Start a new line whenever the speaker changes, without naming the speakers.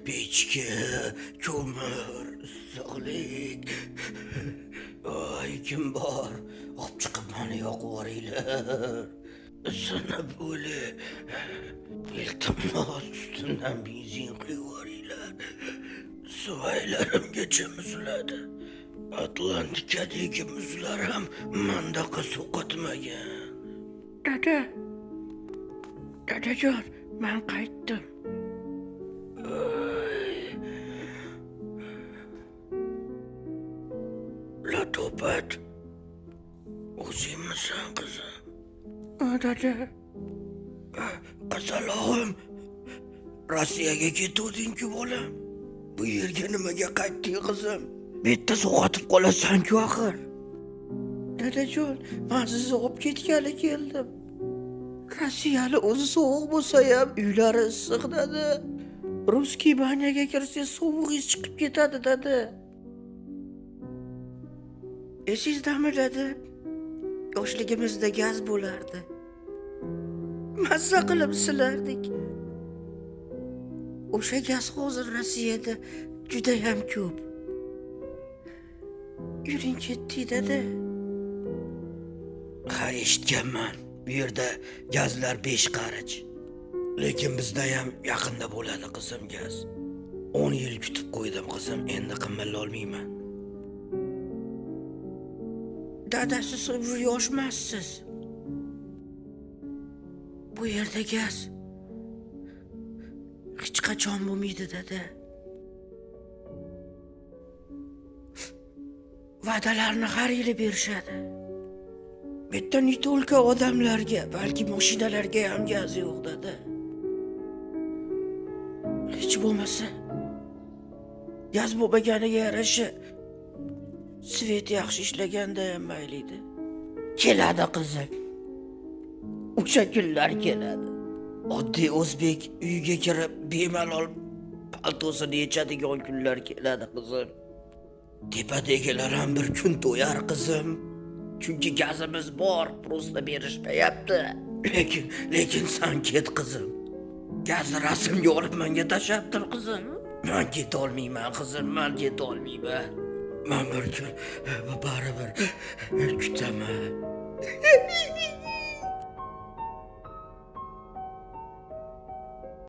Pechka, ko'mir, issiqlik. Ay, kim bor? Olib chiqib mani yoqib yuboringlar. Isinib o'lay. Iltimos, ustimdan benzin quyib yuboringlar. Suvaylarimgacha muzladi. Atlantikadagi muzlar ham mandaqa sovqotmagan. Dada. Dadajon, men qaytdim. Latopat. O'zingmisan, qizim? Dada. Qizalog'im. Rossiyaga ketuvding-ku, bolam. Bu yerga nimaga qaytding, qizim? Bu yerda sovqotib qolasan-ku axir. Dadajon, men sizni olib ketgani keldim. Rossiyani o'zi sovuq bo'lsa ham uylari issiq, dada. Русский баня ga kirsangiz sovug'ingiz chiqib ketadi, dada. Esingizdami, dada? Yoshligimizda gaz bo'lardi. Mazza qilib silardik. O'sha gaz hozir Rossiyada juda ham ko'p. Yuring ketdik, dada. Ha, eshitganman. Bu yerda gazlar 5 qarich. Lekin bizda ham yaqinda bo'ladi, qizim, gaz. 10 yil kutib qo'ydim, qizim, endi qimirlolmayman. Dadasi, siz yoshmassiz. Bu yerda gaz hech qachon bo'lmaydi, dada. Va'dalarni har yili berishadi. Bu yerda не только odamlarga, balki mashinalarga ham gaz yo'q, dada. Hech bo'lmasa gaz bo'lmaganiga yarasha svet yaxshi ishlaganda ham mayli edi. Keladi, qizim. O'sha kunlar keladi. Oddiy o'zbek uyiga kirib bemalol paltosini yechadigan kunlar keladi, qizim. Tepadagilar ham bir kun to'yar, qizim. Chunki gazimiz bor, просто berishmayapti. Lekin san ket, qizim. Gazni rasmga olib menga tashlab tur, qizim. Men keta olmayman, qizim, men keta olmayman. Men bir kun baribir kutaman.